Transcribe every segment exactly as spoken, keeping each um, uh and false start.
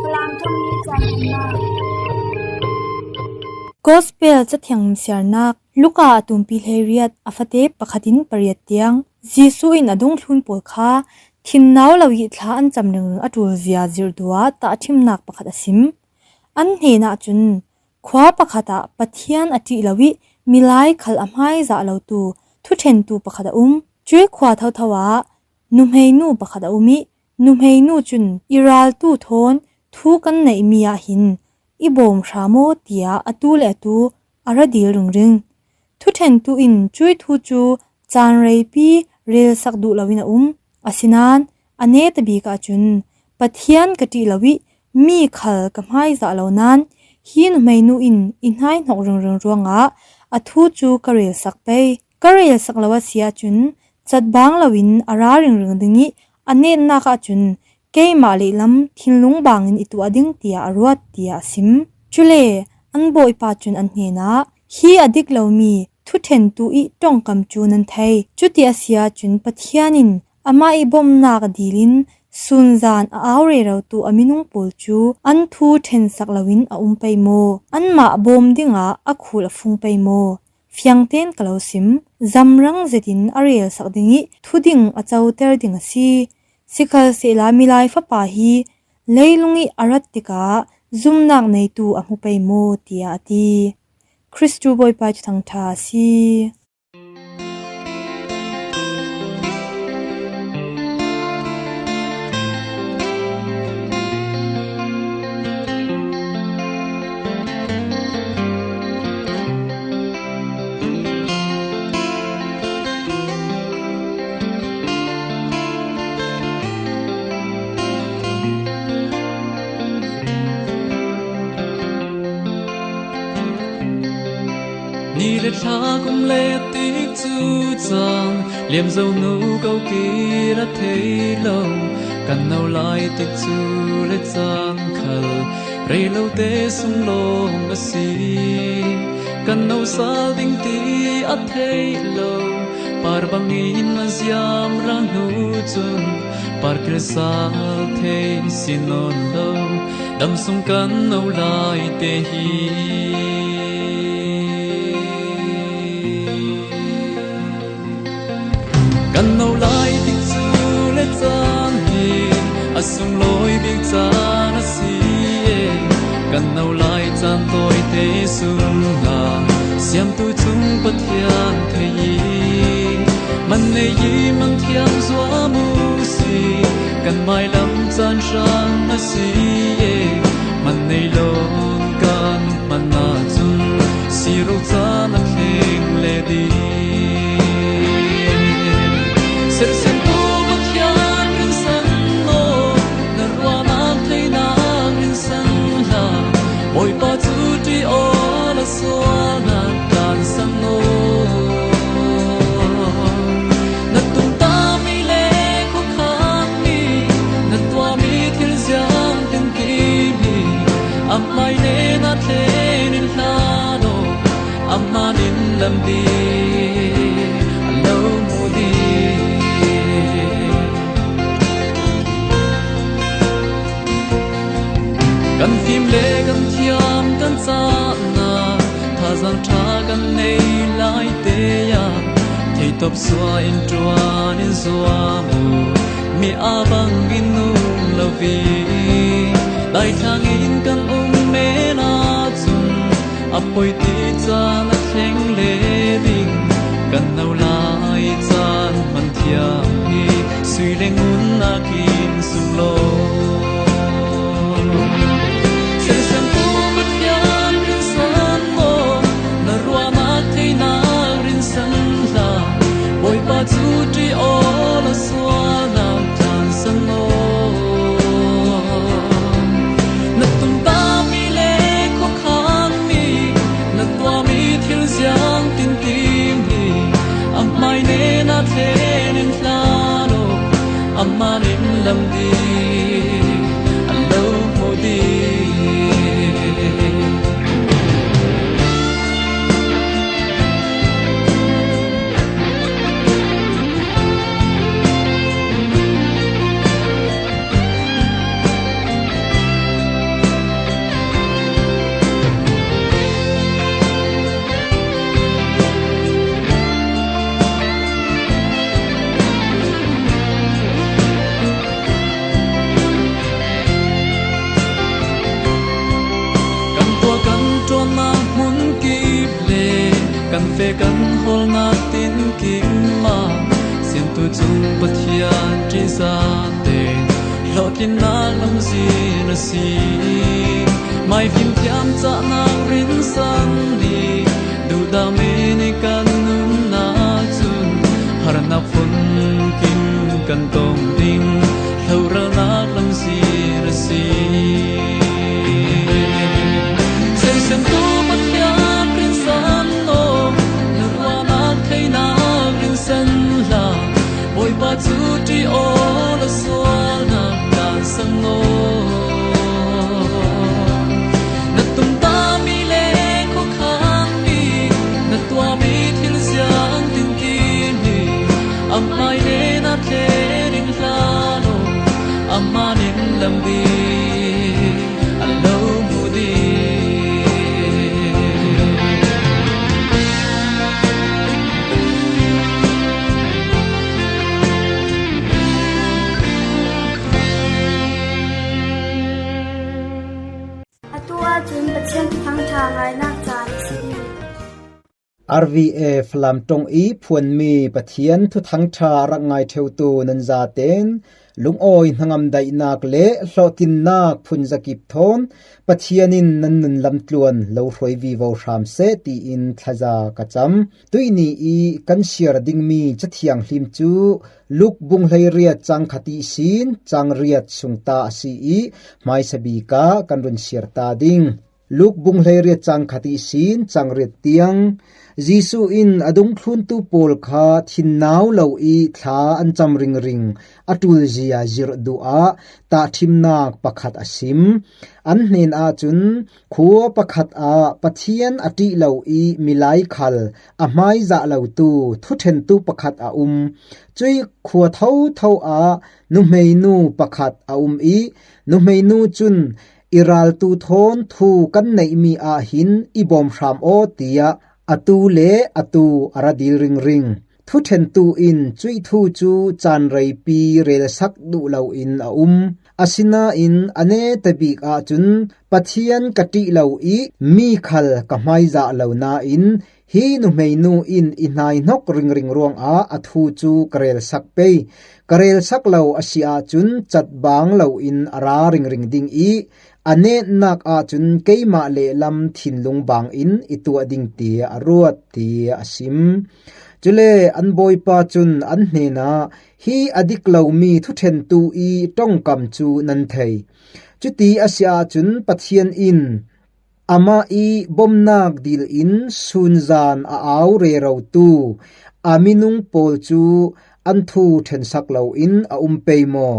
Falam thawngni caan nunnak. Gospel Cathiang siarnak. Luka a tumpi hleiriat a fate pakhatin pariat tiang. Jesuh in a dungthlun pawl kha thinnau lo i thla an cam ringring a ṭulzia zirh duh ah tahṭhimnak pakhat a sim. An hnenah cun, khua pakhat ah Pathian a ṭih lo i milai khal a hmaizah lotu thuṭhentu pakhat a um. Cuih khua thotho ah nuhmeinu pakhat a um i nuhmeinu cun i raltu thawn thu kan neihmi ah hin i bawm hra maw tiah atu le atu a ra dil ringring. Thuṭhentu in cuih thu cu caan reipi relsak duh loin a um. Asinain a neta bik ahcun Pathian ka ṭih lo i mi khal ka hmaizah lo nain hi nuhmeinu in i hnaihnok ringring ruangah a thu cu ka relsak pei. Ka relsak lo a si ahcun catbang loin a ra ringring ding i a netnak ahcun keimah lehlam thinlung bangin i tuah ding tiah a ruat, tiah a sim. Cule an bawipa cun an hnenah, hi a dik lomi thuṭhentu i ṭongkam cu nan thei. Cuti a si ahcun Pathian in amah i bawmhnak dilin sunzan a au rerotu a minung pawl cu an thu ṭhensak loin a um pei maw? Anmah bawm dingah a khul a fung pei maw? Fiangten ka lo sim. Zamrang zetin a relsak ding i thuding a coter ding a si. Sikhalsehla milai fapa hi leilung i a rat tikah zumnak neitu a hmu pei maw tiah a ti. Khristu Bawipa cu thangṭha a si. Ni le thla kum le tik cu caan liamzo nu ko kir a thei lo. Kan no lai tik cu le caan khal rei lo te sung lawng a si. Kan no sal ding ti a thei lo. Par bangin a ziam ra hnu cun par thil sal thei si nawn lo. Dam sung kan no lai te hi. Kan no lai tik cu le caan hi a sunglawi bik caan a si e. Kan no lai caan tawite sungah siamtu cung Pathian thei i man nei i man thiang zuam u si. Kan mailam caan hrang a si e. Man nei lo kan hman ahcun siro caan a thleng le ding. Sersiamtu Pathian rinsan law, na ruahnak theinak rinsan hlah. Bawipa cu ṭih awla sualnak tlansan law. Na tumtahmi le khuakhanmi, na tuahmi thil ziang tintim hi amah nen ah thlen in hlan aw, amah nen lam dih a lo hmu dih. Kan fim le kan thiam kan cahnak thazaang ṭha kan nei lai te ah theitop suah in ṭuan in zuam u. Mi aa bangin nung lo i daithlang in kan um men ahcun a poi ti caan a thleng le ding. Kan no lai caan hman thiam hi sui le ngun nakin sunglaw. Sersiamtu Pathian rinsan law, na ruahnak theinak rinsan hlah. Bawipa cu ṭih awla sualnak tlansan law. Na tumtahmi le khuakhanmi, na tuahmi thil ziang tintim hi amah nen ah thlen in hlan aw, amah nen lam dih Fe kan hawlnak tin kim ah, siamtu cung Pathian ṭihzate hlawhtlinnak lamzin a si. Mai fimthiam cahnak rinsan nih duhdame nih kan nunnak cun harnak funkim kan tong ding hlohralnak lamzin a si. Sersiamtu Pathian rinsan law, na ruahnak theinak rinsan hlah. Bawipa cu ṭih awla sualnak kan sang law. Na tumtahmi le khuakhangmi, na tuahmi thil ziang tinkim hi amah hnen ah thlen in hlah law, amah nih lam dih a lo hmu dih. Atu ahcun Pathian Thuthang ṭha ngainak caan a si. R V A Falam ṭong i phuanmi Pathian Thuthang ṭha a rak ngai ṭheutu nan zaten lungawi hnangam daihnak le hlawhtlinnak phun zakip thawn Pathian in nan nun lamtluan lo hruai vivo hram seh tiin thlaza ka cam. Tuihni i kan siar dingmi Cathiang hlim cu Luk bung hleiriat cang khat ihsin cang riat sung ta a si i hmaisa bik ah kan run siar ta ding. Luk bung hleiriat cang khat ihsin cang riat tiang Jesuh in a dungthluntu pawl kha thinnau lo i thla an cam ringring a ṭulzia zirh duh ah tahṭhimnak pakhat a sim. An hnen ahcun khua pakhat ah Pathian a ṭih lo i milai khal a hmaizah lotu thuṭhentu pakhat a um. Cuih khua thotho ah nuhmeinu pakhat a um i nuhmeinu cun i raltu thawn thu kan neihmi ah hin i bawm hram aw, tiah atu le atu a ra dil ringring. Thuṭhentu in cuih thu cu caan reipi relsak duh loin a um. Asinain a neta bik ahcun Pathian ka ṭih lo i mi khal ka hmaizah lo nain hi nuhmeinu in i hnaihnok ringring ruangah a thu cu ka relsak pei. Ka relsak lo a si ahcun catbang loin a ra ringring ding i a netnak ahcun keimah lehlam thinlung bangin i tuah ding tiah a ruat, tiah a sim. Cule an bawipa cun an hnenah, "Hi a dik lomi thuṭhentu i ṭongkam cu nan thei. Cuti a si ahcun Pathian in amah i bawmhnak dil in sunzan a au rerotu a minung pawl cu an thu ṭhensak loin a um pei maw?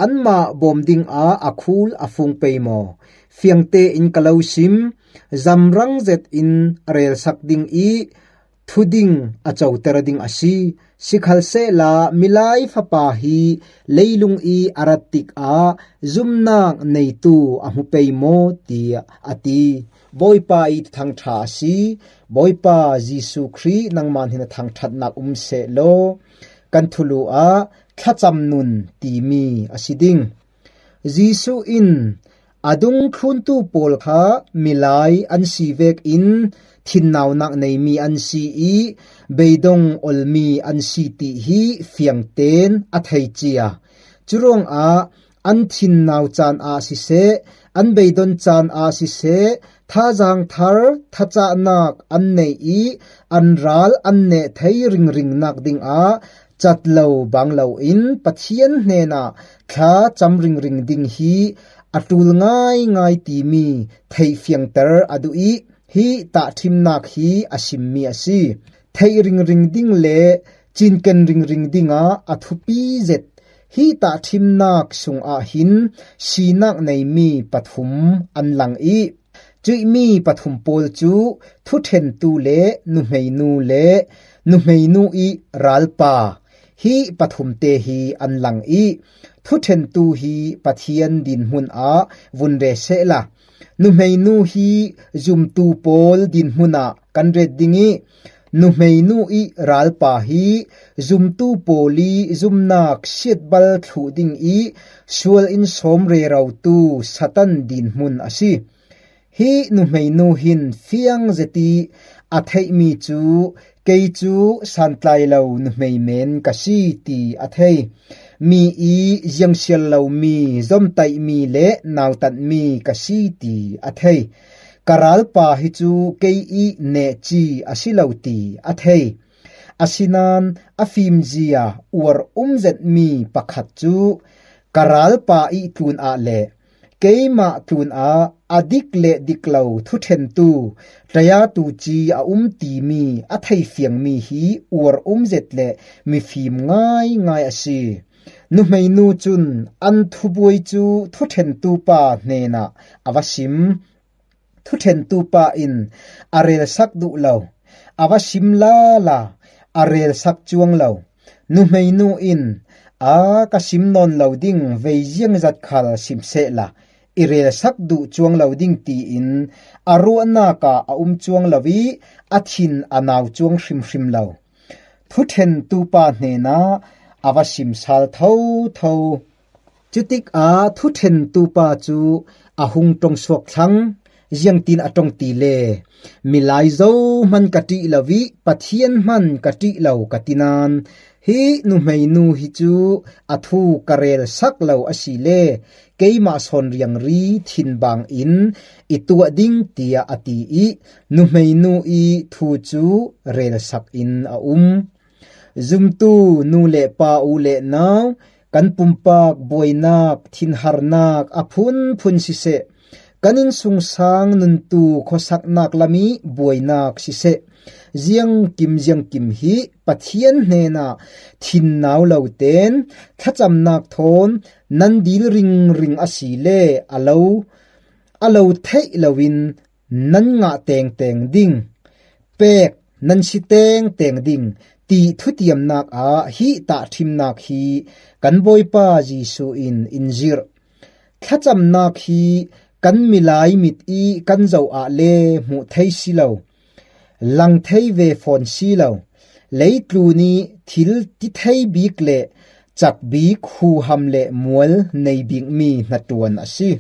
Anmah bawm dingah a khul a fung pei maw? Fiang tein ka lo sim, zamrang zetin a relsak ding i thu ding a coter ding a si. Sikhalsehla Milai Fapa hi leilung i a rat tikah zumnak neitu a hmu pei maw?" tiah a ti. Bawipa i Thuthang ṭha a si. Bawipa Jesuh Khrih, nangmah hnen a thangṭhatnak um sehlaw, kan thulu ah thlacam nun timi a si ding. Jesuh in a dungthluntu pawl kha milai an si vekin thinnaunak neimi an si i beidong olmi an si ti hi fiang tein a thei cia. Curuangah an thinnau caan ah siseh, an beidon caan ah siseh, thazaang thar thacahnak an neih i an ral an neh thei ringringnak dingah cat lo bang loin Pathian hnenah thla cam ringring ding hi a ṭul ngaingai timi theih fiangter a duh i hi tahṭhimnak hi a simmi a si. Theih ringring ding le cinken ringring dingah a thupi zet hi tahṭhimnak sungah hin sinak neimi pathum an lang i cuihmi pathum pawl cu thuṭhentu le nuhmeinu le nuhmeinu i ralpa, hi pathumte hi an lang i thuṭhentu hi Pathian dinhmun ah vun re sehla, nuhmeinu hi zumtu pawl dinhmun ah kan ret ding i nuhmeinu i ralpa hi zumtu pawl i zumnak siatbal thluh ding i sual in sawm rerotu Satan dinhmun a si. Hi nuhmeinu hin fiang zet i a theihmi cu kei cu santlai lo nuhmei men ka si ti a thei. Mi i ziangsial lomi, zomtaihmi le nautanhmi ka si ti a thei. Ka ralpa hi cu kei i nehci a si lo ti a thei. Asinain a fimzia uar um zetmi pakhat cu ka ralpa i tlun ah le keimah tlun ah a dik le dik lo thuṭhentu, ṭayatu ci a um timi a theifiangmi hi uar um zet le mifim ngaingai a si. Nuhmeinu cun an thubuai cu thuṭhentu pa hnenah a va sim. Thuṭhentu pa in a relsak duh lo, a va sim lala, a relsak cuang lo. Nuhmeinu in, "A ka sim nawn lo ding, vei ziangzat khal sim sehla, i relsak duh cuang lo ding," tiin a ruahnak ah a um cuang lo i a thin a nau cuang hrimhrim lo. Thuṭhentu pa hnenah a va sim sal thotho. Cutikah thuṭhentu pa cu a hung ṭongsuak thlang. Ziangtin a ṭong ti le, "Milai zo hman ka ṭih lo i Pathian hman ka ṭih lo," ka ti nain, "Hi nuhmeinu hi cu a thu ka relsak lo a si le, keimah sawnriangri thinbang in i tuah ding," tiah a ti i nuhmeinu i thu cu relsak in a um. Zumtu nu le pa, u le nau, kan pumpak buainak, thinharnak a phunphun siseh, kan innsungsang nuntu khuasaknak lam i buainak siseh, ziangkim ziangkim hi Pathian hnenah thinnau lo tein thlacamnak thawn nan dil ringring a si le a lo, a lo theih loin nan ngah tengteng ding, pek nan si tengteng ding ti thutiamnak ah hi tahṭhimnak hi kan Bawipa Jesuh in in zirh. Thlacamnak hi kan milai mit i kan zoh ah le hmuh thei si lo, lang thei ve fawn si lo. Leitlun i thil ti thei bik le cak bik, huham le mual nei bikmi hnaṭuan a si.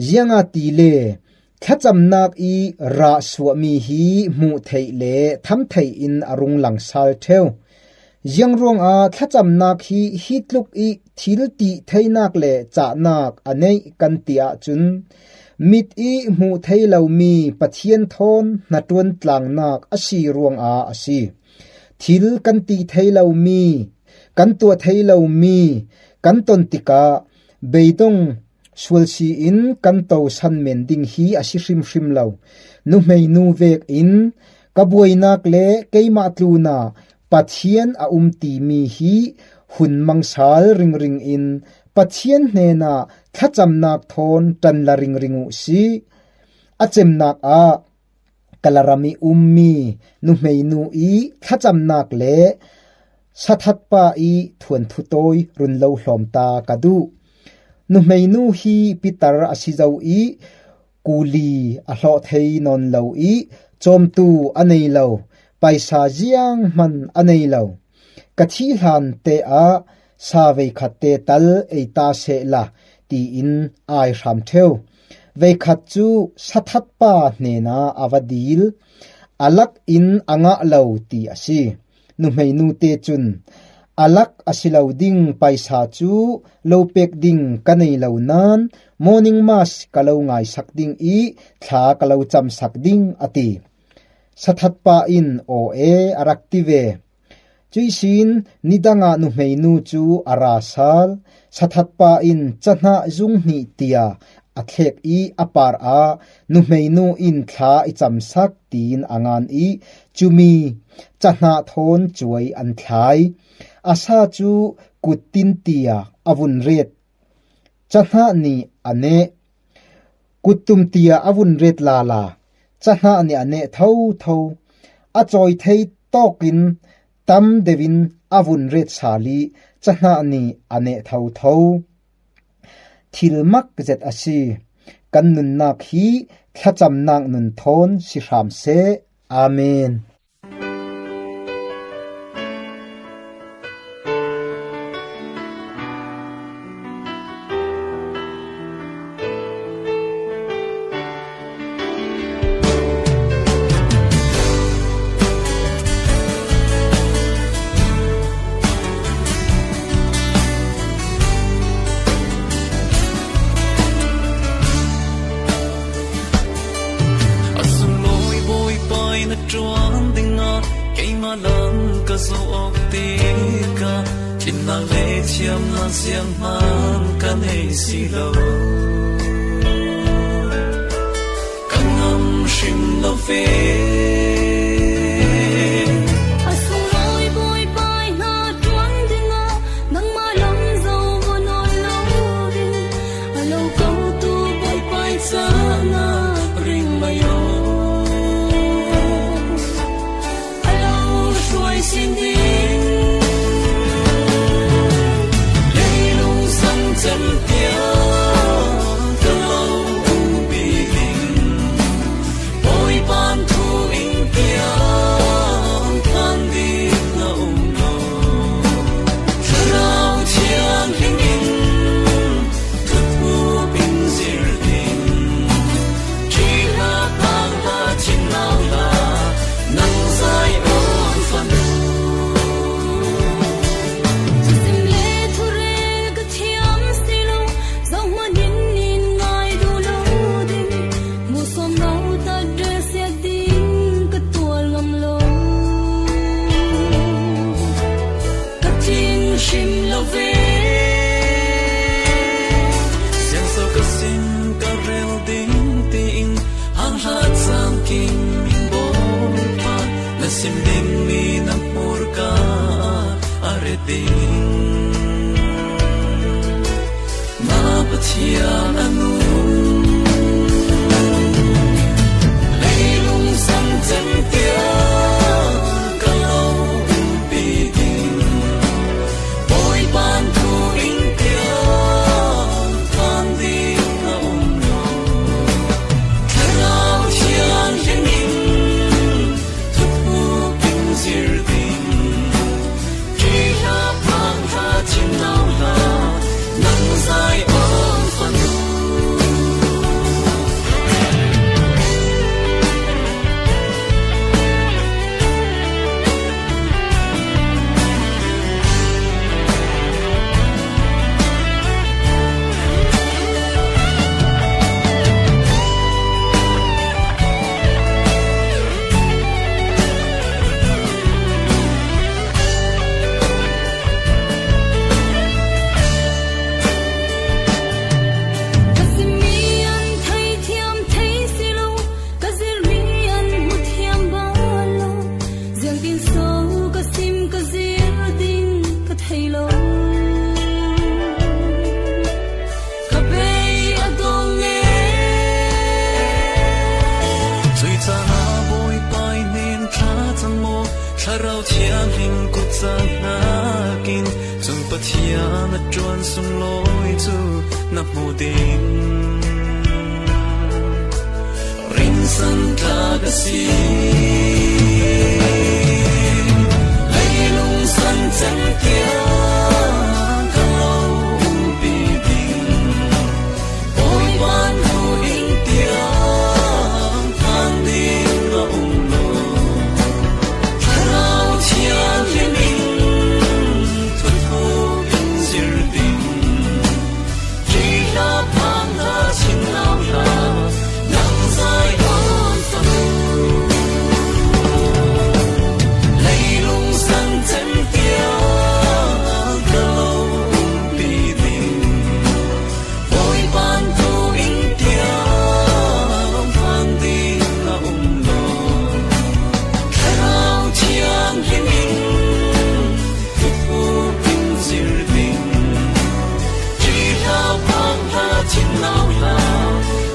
Ziangahtile thlacamnak i rah suahmi hi hmuh theih le tham theih in a rung lang sal ṭheu. Ziangruangah thlacamnak hi hi tluk i thil ti theinak le cahnak a neih kan ti ahcun, mit i hmuh thei lomi Pathian thawn hnaṭuan tlangnak a si ruangah a si. Thil kan ti thei lomi, kan tuah thei lomi kan ton tikah beidong sual si in kan to san men ding hi a si hrimhrim lo. Nuhmeinu vek in, "Ka buainak le keimah tlunah Pathian a um," timi hi hun mang sal ringring in Pathian hnenah thlacamnak thawn ṭan la ringring uh si. A cemnak ah Kalaram i ummi nuhmeinu i thlacamnak le sathatpa i thuanthu tawi run lo hlawm ta ka duh. Nuhmeinu hi pitar a si zo i kuli a hlawh thei nawn lo i cawmtu a nei lo, paisa zianghman a nei lo. Ka thih hlan te ah sa veikhat te tal ei ta sehla, tiin ai hram ṭheu. Veikhat cu sathatpa hnenah a va dil, a lak in a ngah lo ti a si. Nuhmeinu te cun, "A lak a si lo ding paisa cu lo pek ding ka nei lo nain morning mass ka lo ngaisak ding i thla ka lo camsak ding," a ti. Sathatpa in aw e a rak ti ve. Cuihsin nidangah nuhmeinu cu a ra sal. Sathatpa in cahnah zung hnih tia a thlek i a par ah nuhmeinu in thla i camsak tiin a ngan i cumi cahnah thawn cuai an thlai. A sa cu kut tin tia a vun ret. Cahnah nih a neh. Kuttum tia a vun ret lala, cahnah nih a neh thotho. A cawi thei tawkin tam deuhin a vun ret sal i cahnah nih a neh thotho. Thil mak zet a si. Kan nunnak hi thlacamnak nun thawn si hram seh. Amen. ṭuan dingah keimah lam ka zo awk tikah, thinnak le thiamnak zianghman ka nei si lo. Ka ngam hrim lo ve. A sunglawi Bawipa hna ṭuan dingah nangmah lam zo va nawn lo ding. A lo kotu Bawipa i cahnak ring mai aw. A lo hruai sin ding. Leilung san cem tiang ka lo umpi ding. Bawipa thu in tiang phan ding a um lo. Thlarau Thianghlim in thuthup in zir ding. Ṭihla pangla thinau hla nang zai awn fan. Thusim le thurel ka thiam si lo, zohman in in ngai duh lo ding. Musuam nautat rel siat ding ka tual ngam lo. Ka thin hrim lo ve. Siangso ka sim ka rel ding tiin hang hlat sang kim in Bawipa na sim ding mi na hmurka a ret ding. Na Pathian a nung. Leilung san cem tiang ka lo umpi ding. Bawipa thu in tiang phan ding a um lo. Thlarau Thianghlim in thuthup in zir ding. Ṭihla pangla thinau hla nang zai awn fan. Ka simmi an thei thiam thei si lo, ka zirmi an hmu thiam bal lo. Ziangtin so ka sim ka zir ding ka thei lo. Ka bei a dong e. Cuih caan ah Bawipa i hnen thla cang maw? Thlarau Thianghlim kut cang hnakin cun Pathian a ṭuan sunglawi cu na hmu ding. Rinsan tla ka si. Leilung san cang tiang ka lo umpi ding. Bawipa thu in tiang phan ding a um lo. Thlarau Thianghlim in thuthup in zir ding. Ṭihla pangla thinau hla nang zai awn fan. Leilung san cem tiang ka lo umpi ding. Bawipa thu in tiang phan ding a um lo. Thlarau Thianghlim in thuthup in zir ding. Ṭihla pangla thinau hla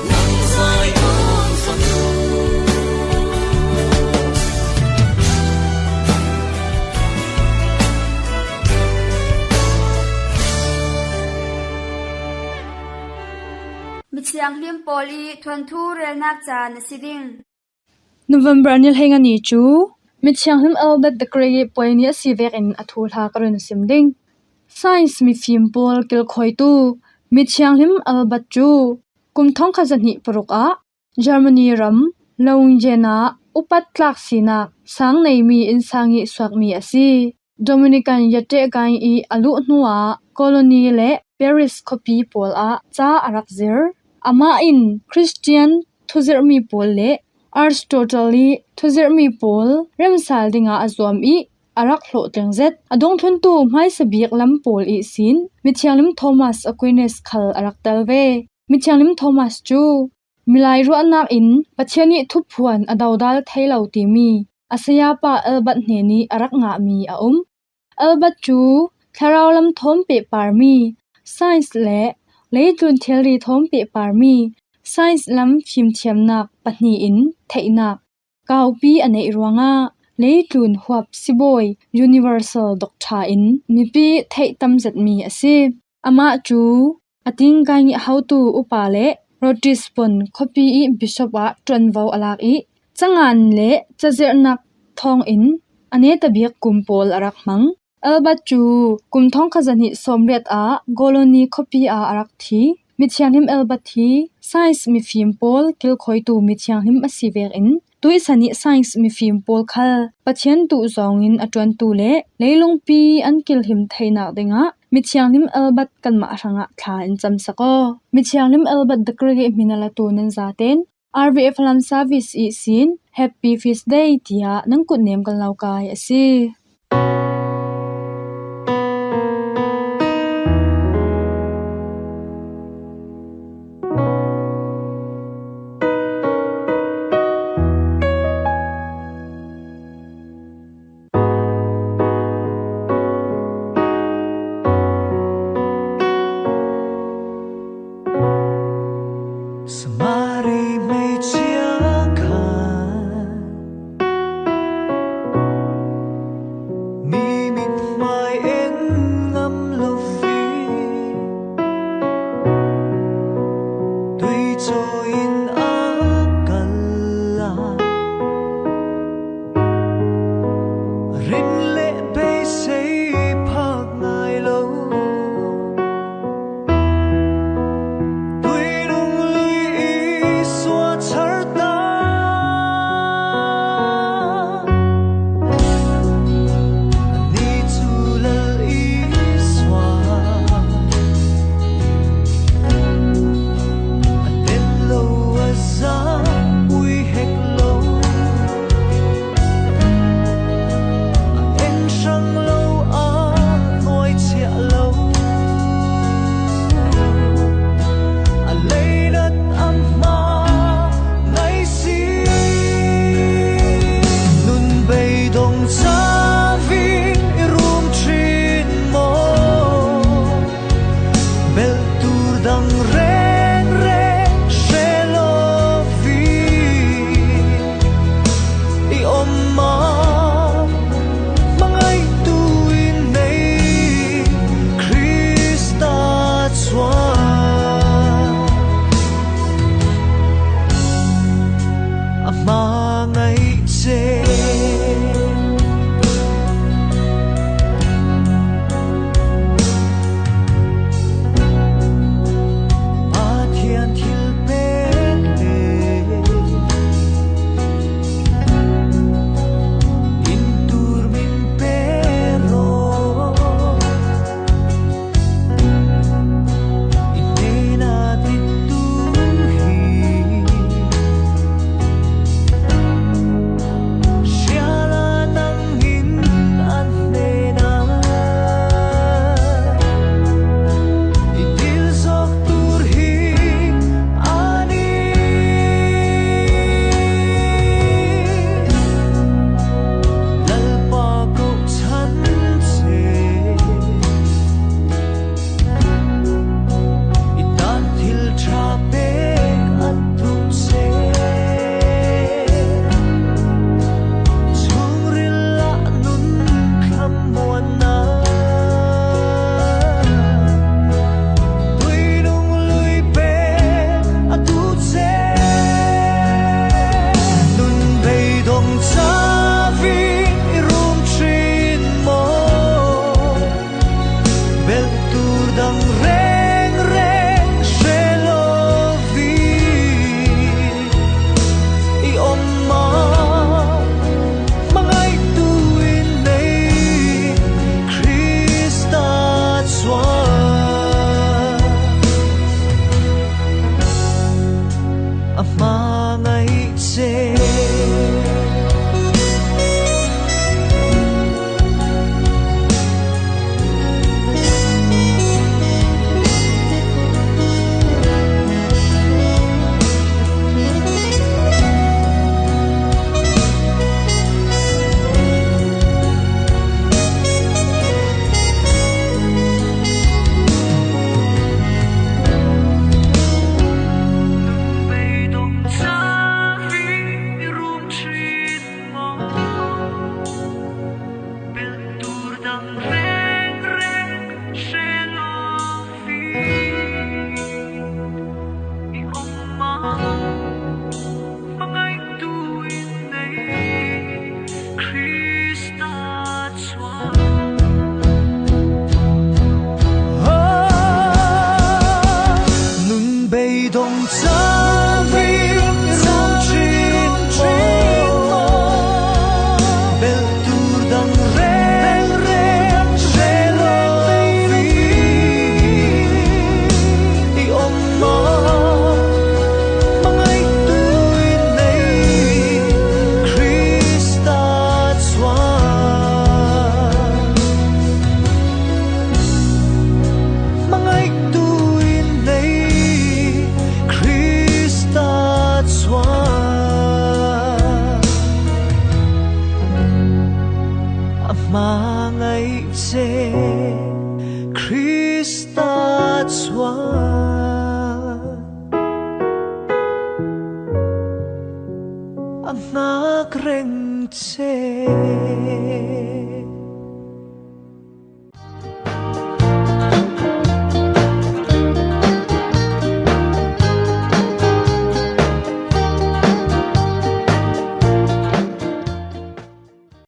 nang zai awn fan. Mi thianghlim pawl i thuanthu relnak caan a si ding. November ni hleinga ni cu Mi thianghlim Albert the Great i puai ni a si vekin a thuhla ka run sim ding. Science mifim pawl kilkhawitu Mi thianghlim Albert cu kum thongkhat zahnih paruk ah Germany ram Longyen ah upat tlak sinak sang neimi innsang i suakmi a si. Dominican yaṭehkai i a luh hnuah Colony le Paris khuapi pawl ah ca a rak zir. Amah in Christian thuzirhmi pawl le Aristotle ih thuzirhmi pawl remsal dingah a zuam ih a rak hlawhtling zet a dungthluntu hmaisa bik lam pawl ihsin mithianghlim Thomas Aquinas khal a rak tel ve. Mithianghlim Thomas cu milai ruahnak in Pathian ih thuphuan a dodal thei lo timi a sayapa Albert hnenih a rak ngahmi a um. Albert cu thlarau lam thawm pehparmi science le leitlun thilri thawm pehparmi science lam fimthiamnak pahnih in theihnak kaupi a neih ruangah leitlun huap sibawi, universal doctor, in mipi theih tam zetmi a si. Amah cu a tingkai nih hotu upa le Ratisbon khuapi ih bishop ah ṭuanvo a lak ih cangan le cazirhnak thawngin a netabik kum pawl a rak hmang. Albert cu kum thawngkhat zahnih sawmriat ah Cologne khuapi ah a rak thi. Mithianghlim Albert hi science mifim pawl kilkhawitu mithianghlim a si vekin tuihsan ih science mifim pawl khal Pathian duh zawngin a ṭuantu le leilungpi an kilhim theinak dingah mithianghlim Albert kanmah hrangah thla in camsak aw. Mithianghlim Albert Degree ih hmin a latu nan zaten R V F Falam Service ihsin Happy Feast Day tiah nan kutnem kan lo kai a si. Samari hmeichia kha mi mithmai en ngam lo fi, tuicaw in a kal lai. Rin le beisei phak ngai lo, tuinung lui i suah char ta. Ani cu lal i suah, a tel lo a za ui hek lo. A en hrang lo, a hnuai chiah lo. A lei rat a hma ngai si. Nun beidong cavin i rum ṭhin maw? Belh tur dang rengreng hre lo vi i om maw? Hmangaihtu in nei Krista chuan a hmangaih che. Pathian thil pek le in tur min pe rawh. I hnena tittu hi hriala nangin an hnena i dil zawk tur hi a ni. Lalpa kohchan che. I tan thil ṭha pek a tuk che. Chungril ah nun khammuanna, tuinung lui pek a tuk che. Nun beidong cavin i rum ṭhin maw? Belh tur dang rengreng hre lo vi i om maw? Hmangaihtu in nei Krista chuan a hma